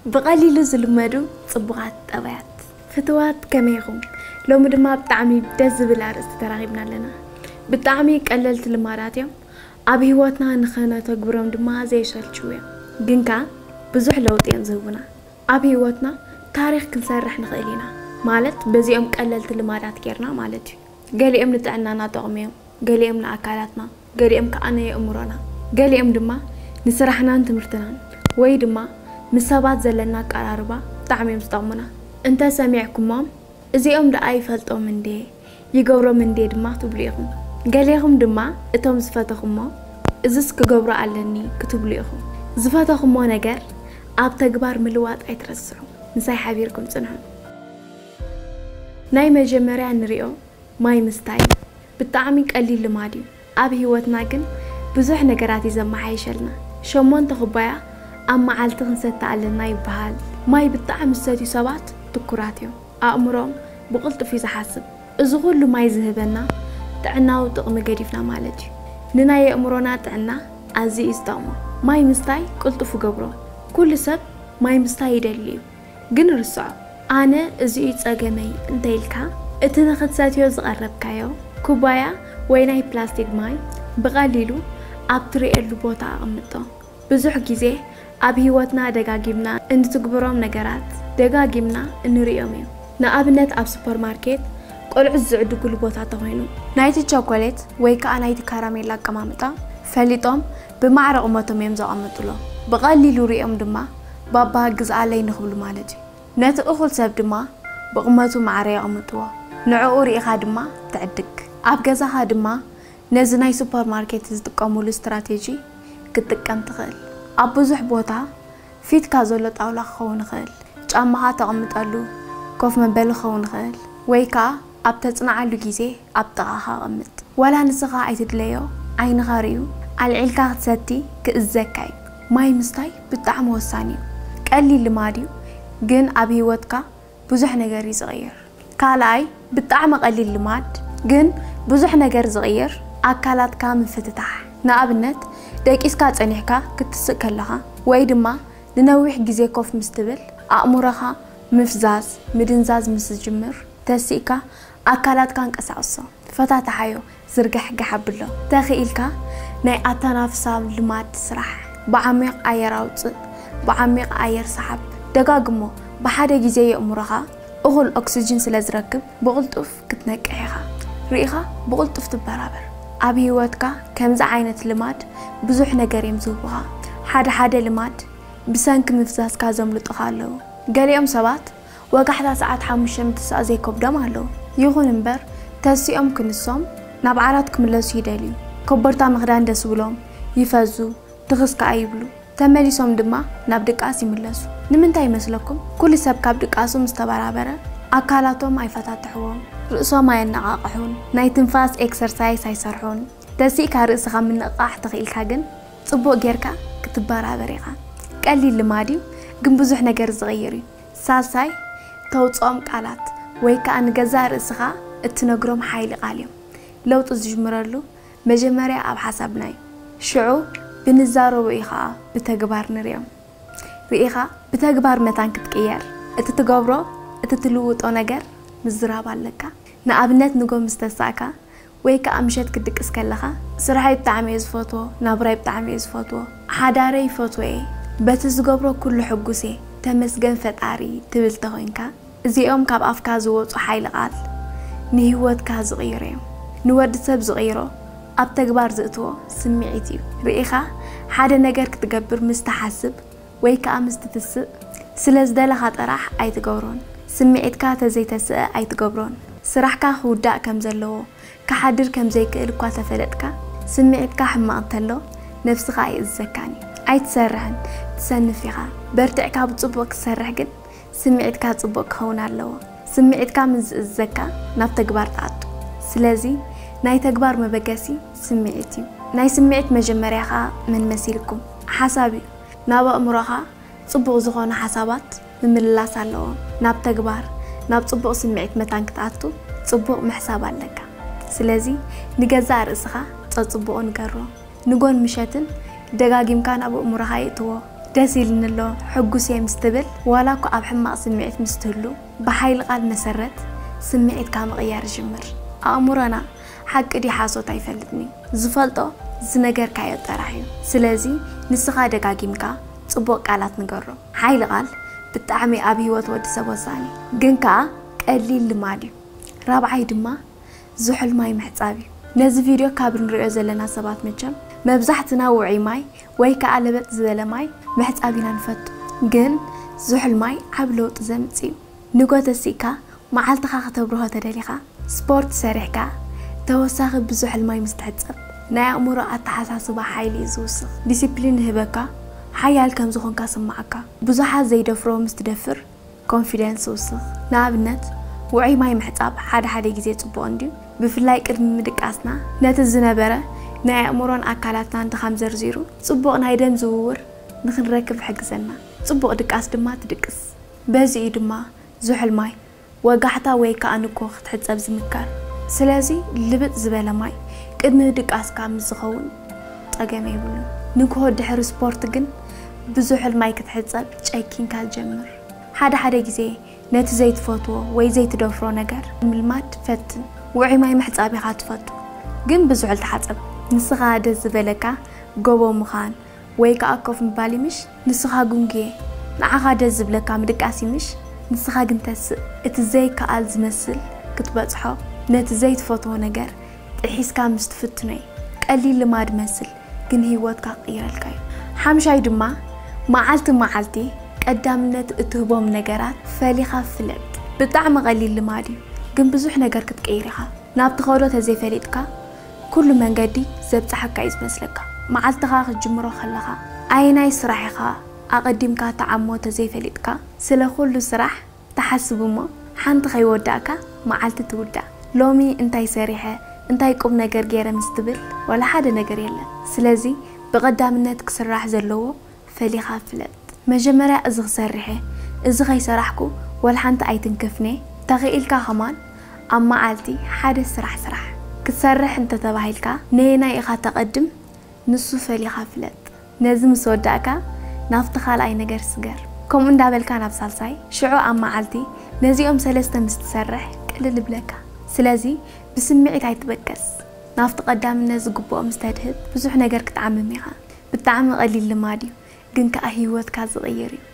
ብቐሊሉ ዝልመዱ ጽቡቓት ጠባያት። ፍትዋት ከመይ ኢኹም? ሎሚ ድማ ብጣዕሚ ደስ ዝብል ኣርእስቲ ተራኺብና ኣለና። ብጣዕሚ ቀለልቲ ልማዳት እዮም። ኣብ ህይወትና ንኸነተግብሮም ድማ ዘየሰልችዉ እዮም። ግን ከኣ ብዙሕ ለውጢ እዮም ዝህቡና። ኣብ ህይወትና ታሪኽ ክንሰርሕ ንኽእል ኢና። ማለት በዚኦም ቀለልቲ ልማዳት ጌርና ማለት እዩ። ገሊኦም ንጥዕናና ጠቕሚ እዮም፣ ገሊኦም ንኣካላትና፣ ገሊኦም ከኣ ንየእምሮና፣ ገሊኦም ድማ ንስራሕናን ትምህርትናን ወይ ድማ ምስ ሰባት ዘለና ኣቀራርባ ብጣዕሚ እዮም ዝጠቕሙና። እንተ ሰሚዕኩሞም እዚኦም ደኣ ይፈልጦም እንዴ ይገብሮም እንዴ ድማ ትብሉ ኢኹም። ገሌኹም ድማ እቶም ዝፈተኹሞ እዝስ ክገብሮ ኣለኒ ክትብሉ ኢኹም። ዝፈተኹሞ ነገር ኣብ ተግባር ምልዋጥ ኣይትረስዑ። ምሳይ ሓቢርኩም ጽንሑ። ናይ መጀመርያ ንሪኦ ማይ ምስታይ ብጣዕሚ ቀሊል ልማድ እዩ። ኣብ ህይወትና ግን ብዙሕ ነገራት እዩ ዘመሓይሸልና። ሸሞንተ ኩባያ ኣብ መዓልቲ ክንሰቲ ኣለና ይበሃል። ማይ ብጣዕሚ ዝሰትዩ ሰባት ትኩራት እዮም። ኣእምሮም ብቕልጡፍ እዩ ዝሓስብ። እዚ ኩሉ ማይ ዝህበና ጥዕናዊ ጥቕሚ ገዲፍና ማለት እዩ። ንናይ ኣእምሮና ጥዕና ኣዝዩ እዩ ዝጠቕሞ። ማይ ምስታይ ቅልጡፍ ይገብሮ። ኩሉ ሰብ ማይ ምስታይ ይደሊ እዩ። ግን ርስዖ። ኣነ እዚ እዩ ጸገመይ እንተ ኢልካ፣ እቲ ንኽትሰትዮ ዝቐረብካዮ ኩባያ ወይ ናይ ፕላስቲክ ማይ ብቐሊሉ ኣብ ትርእየሉ ቦታ ኣቐምጦ። ብዙሕ ግዜ ኣብ ህይወትና ደጋጊምና እንትትግብሮም ነገራት ደጋጊምና እንርእዮም እዮም። ንኣብነት ኣብ ሱፐርማርኬት ቆልዑት ዝዕድጉሉ ቦታ ተኾይኑ፣ ናይቲ ቸኮሌት ወይ ከኣ ናይቲ ካራሜላ ኣቀማምጣ ፈሊጦም ብማዕረ ቁመቶም እዮም ዘቐምጥሎ። ብቐሊሉ ርእዮም ድማ ባባ ግዝኣለይ ንኽብሉ ማለት እዩ። ነቲ እኹል ሰብ ድማ ብቑመቱ ማዕረ የቐምጥዎ። ንዕኡ ርኢኻ ድማ ትዕድግ። ኣብ ገዛኻ ድማ ነዚ ናይ ሱፐርማርኬት ዝጥቀሙሉ ስትራቴጂ ክትጥቀም ትኽእል። ኣብ ብዙሕ ቦታ ፊትካ ዘሎ ጣውላ ክኸውን ይኽእል፣ ጫማኻ ተቐምጠሉ ኮፍ መበሊ ክኸውን ይኽእል፣ ወይ ከኣ ኣብ ተጽንዓሉ ግዜ ኣብ ጥቓኻ ኣቐምጥ። ዋላ ንስኻ ኣይትድለዮ፣ ዓይንኻ ርእዩ ኣልዒልካ ክትሰቲ ክእዘካ እዩ። ማይ ምስታይ ብጣዕሚ ወሳኒ እዩ። ቀሊል ልማድ እዩ፣ ግን ኣብ ህይወትካ ብዙሕ ነገር እዩ ዝቕይር። ካልኣይ፣ ብጣዕሚ ቀሊል ልማድ ግን ብዙሕ ነገር ዝቕይር፣ ኣካላትካ ምፍትታሕ። ንኣብነት፣ ደቂስካ ጸኒሕካ ክትስእ ከለኻ ወይ ድማ ንነዊሕ ግዜ ኮፍ ምስ ትብል፣ ኣእምሮኻ ምፍዛዝ፣ ምድንዛዝ ምስ ዝጅምር፣ ተሲእካ ኣካላትካ ኣንቀሳቕሶ። ፈታተሓዮ፣ ዝርግሕግሕ ኣብሎ። ተኽኢልካ ናይ ኣተናፍሳ ልማድ ስራሕ። ብዓሚቕ ኣየር ኣውጽእ፣ ብዓሚቕ ኣየር ሰሓብ። ደጋግሞ። ብሓደ ግዜ የእምሮኻ እኹል ኦክስጅን ስለ ዝረክብ ብቕልጡፍ ክትነቅሕ ኢኻ። ርኢኻ ብቕልጡፍ ትበራበር። ኣብ ህይወትካ ከምዚ ዓይነት ልማድ ብዙሕ ነገር እዮም ዝህቡኻ። ሓደ ሓደ ልማድ ብሰንኪ ምፍዛዝካ ዘምልጡኻ ኣለዉ። ገሊኦም ሰባት ወጋሕታ ሰዓት ሓሙሽተ ምትሳእ ዘይከብዶም ኣለዉ። ይኹን እምበር ተሲኦም ክንሶም ናብ ዓራት ክምለሱ ይደልዩ። ኮቦርታ ምኽዳን ደስ ብሎም፣ ይፈዙ፣ ትኽስ ከኣ ይብሉ። ተመሊሶም ድማ ናብ ድቃስ ይምለሱ። ንምንታይ ይመስለኩም? ኩሉ ሰብ ካብ ድቃሱ ምስ ተበራበረ ኣካላቶም ኣይፈታትሕዎም፣ ርእሶም ኣየነቓቕሑን፣ ናይ ትንፋስ ኤክሰርሳይስ ኣይሰርሑን። ተሲእካ ርእስኻ ምንቕቓሕ ተኽኢልካ ግን ጽቡቕ ጌርካ ክትበራበር ኢኻ። ቀሊል ልማድ እዩ፣ ግን ብዙሕ ነገር ዝቕይር እዩ። ሳልሳይ፣ ተውጽኦም ቃላት ወይ ከኣ ንገዛእ ርእስኻ እትነግሮም ሓይሊ ቃል እዮም። ለውጢ ዝጅምረሉ መጀመርያ ኣብ ሓሳብና እዩ። ሽዑ ብንዛረቦ እዩ ኸኣ ብተግባር ንርእዮም። ርኢኻ ብተግባር መታን ክትቅየር፣ እቲ ትገብሮ፣ እቲ ትልውጦ ነገር ምዝራብ ኣለካ። ንኣብነት ንጎ ምስ ተሳእካ ወይ ከኣ ምሸት ክትድቅስ ከለኻ፣ ስራሐይ ብጣዕሚ እየ ዝፈትዎ፣ ናብራይ ብጣዕሚ እየ ዝፈትዎ፣ ሓዳረይ ይፈትዎ እየ፣ በቲ ዝገብሮ ኩሉ ሕጉስ እየ፣ ተመስገን ፈጣሪ ትብል ተኾይንካ፣ እዚኦም ካብ ኣፍካ ዝወጹ ሓይሊ ቃል ንህይወትካ ዝቕይሩ እዮም። ንወዲ ሰብ ዝቕይሮ ኣብ ተግባር ዝእትዎ ስምዒት እዩ። ርኢኻ ሓደ ነገር ክትገብር ምስ ትሓስብ ወይ ከኣ ምስ ትትስእ ስለ ዝደለኻ ጥራሕ ኣይትገብሮን። ስምዒትካ ተዘይተስእ ኣይትገብሮን። ስራሕካ ክውዳእ ከም ዘለዎ፣ ክሓድር ከም ዘይክእል እኳ ተፈለጥካ፣ ስምዒትካ ሕማቕ እንተሎ ነብስኻ ኣይእዘካን እዩ። ኣይትሰርሕን፣ ትሰንፍ ኢኻ። በርቲዕካ ብጽቡቕ ክትሰርሕ ግን ስምዒትካ ጽቡቕ ክኸውን ኣለዎ። ስምዒትካ ምስ ዝእዘካ ናብ ተግባር ትኣቱ። ስለዚ ናይ ተግባር መበገሲ ስምዒት እዩ። ናይ ስምዒት መጀመርያ ኸኣ መን መሲልኩም? ሓሳብ እዩ። ናብ ኣእምሮኻ ጽቡቕ ዝኾኑ ሓሳባት ምምልላስ ኣለዎም። ናብ ተግባር፣ ናብ ጽቡቕ ስምዒት መታን ክትኣቱ ጽቡቕ ምሕሳብ ኣለካ። ስለዚ ንገዛእ ርእስኻ ጸጽቡቑ ንገሮ። ንጎን ምሸትን ደጋጊምካ ናብ ኣእምሮኻ የእትዎ። ደስ ኢልኒ ኣሎ፣ ሕጉስ እየ ምስ ትብል፣ ዋላ እኳ ኣብ ሕማቕ ስምዒት ምስ ትህሉ፣ ብሓይሊ ቃል መሰረት ስምዒትካ ምቕያር ይጅምር። ኣእምሮና ሓቂ ድዩ ሓሶት ኣይፈልጥን እዩ። ዝፈልጦ ዝነገርካዮ ጥራሕ እዩ። ስለዚ ንስኻ ደጋጊምካ ጽቡቕ ቃላት ንገሮ። ሓይሊ ቃል ብጣዕሚ ኣብ ህይወት ወዲ ሰብ ወሳኒ፣ ግን ከኣ ቀሊል ልማድ እዩ። ራብዓይ ድማ ዝሑል ማይ ምሕጻብ እዩ። ነዚ ቪድዮ ካብ ንሪኦ ዘለና ሰባት መቸም መብዛሕትና ውዑይ ማይ ወይ ከኣ ለበጥ ዝበለ ማይ ምሕጻብ ኢና ንፈቱ። ግን ዝሑል ማይ ዓቢ ለውጢ ዘምጽእ እዩ። ንጎ ተሲእካ መዓልትኻ ከተብርሆ ተደሊኻ፣ ስፖርት ሰሪሕካ፣ ተወሳኺ ብዝሑል ማይ ምስ ትሕጸብ፣ ናይ ኣእምሮ ኣተሓሳስባ ሓይሊ እዩ ዝውስኽ። ዲሲፕሊን ይህበካ፣ ሓያል ከም ዝኾንካ ስምዓካ። ብዙሓት ዘይደፍሮ ምስ ትደፍር፣ ኮንፊደንስ ይውስኽ። ንኣብነት፣ ውዑይ ማይ ምሕጻብ ሓደ ሓደ ግዜ ጽቡቕ እንድዩ፣ ብፍላይ ቅድሚ ምድቃስና፣ ነቲ ዝነበረ ናይ ኣእምሮን ኣካላትናን ድኻም ዘርዚሩ፣ ጽቡቕ ናይ ደም ዝውውር ንኽንረክብ ይሕግዘና። ጽቡቕ ድቃስ ድማ ትድቅስ። በዚ እዩ ድማ ዝሑል ማይ፣ ወጋሕታ ወይ ከኣ ንግሆ ክትሕጸብ ዝምከር። ስለዚ ልብጥ ዝበለ ማይ ቅድሚ ድቃስካ ምስ ዝኸውን ጸገም የብሉን። ንግሆ ድሕሪ ስፖርት ግን ብዝሑል ማይ ክትሕጸብ ጨኪንካ ጀምር። ሓደ ሓደ ግዜ ነቲ ዘይትፈትዎ ወይ ዘይትደፍሮ ነገር ምልማድ ፈትን። ውዑይ ማይ ምሕጻብ ኢኻ ትፈቱ፣ ግን ብዝሑል ተሓጸብ። ንስኻ ደስ ዝበለካ ጎቦ ምዃን ወይ ከኣ ኮፍ ምባል ይምሽ? ንስኻ ጉንጉየ፣ ንዓኻ ደስ ዝብለካ ምድቃስ ይምሽ? ንስኻ ግን ተስእ። እቲ ዘይከኣል ዝመስል ክትበጽሖ፣ ነቲ ዘይትፈትዎ ነገር ጥሒስካ ምስ ትፍትኖ እዩ። ቀሊል ልማድ መስል፣ ግን ህይወትካ ክቕይረልካ እዩ። ሓምሻይ ድማ፣ መዓልቲ መዓልቲ ቀዳምነት እትህቦም ነገራት ፈሊኻ ፍለጥ። ብጣዕሚ ቀሊል ልማድ እዩ፣ ግን ብዙሕ ነገር ክትቅይር ኢኻ። ናብ ትኸዶ ተዘይፈሊጥካ፣ ኩሉ መንገዲ ዘብጽሓካ እዩ ዝመስለካ። መዓልትኻ ክትጅምሮ ከለኻ፣ ኣየናይ ስራሕ ኢኻ ኣቐዲምካ ትዓሞ ተዘይፈሊጥካ፣ ስለ ኩሉ ስራሕ ትሓስብ እሞ፣ ሓንቲ ከይወዳእካ መዓልቲ ትውዳእ። ሎሚ እንታይ ሰሪሐ፣ እንታይ ቁም ነገር ገይረ ምስ ትብል፣ ዋላ ሓደ ነገር የለን። ስለዚ፣ ብቐዳምነት ክስራሕ ዘለዎ ፈሊኻ ፍለጥ። መጀመርያ እዚ ክሰርሕ እየ፣ እዚ ከይሰራሕኩ ወላ ሓንቲ ኣይትንክፍን'የ። ተኽኢልካ ከማን ኣብ መዓልቲ ሓደ ስራሕ ስራሕ። ክትሰርሕ እንተተባሂልካ ነየናይ ኢኻ ተቐድም? ንሱ ፈሊኻ ፍለጥ። ነዚ ምስ ወዳእካ ናብቲ ካልኣይ ነገር ስገር። ከምኡ እንዳበልካ ናብ ሳልሳይ፣ ሽዑ ኣብ መዓልቲ ነዚኦም ሰለስተ ምስ ትሰርሕ ቅልል ይብለካ። ስለዚ ብስምዒት ኣይትበገስ። ናብቲ ቀዳምነት ዝግብኦ ምስ ተድህብ ብዙሕ ነገር ክትዓምም ኢኻ። ብጣዕሚ ቀሊል ልማድ እዩ፣ ግን ከኣ ህይወትካ ዝቕይር እዩ።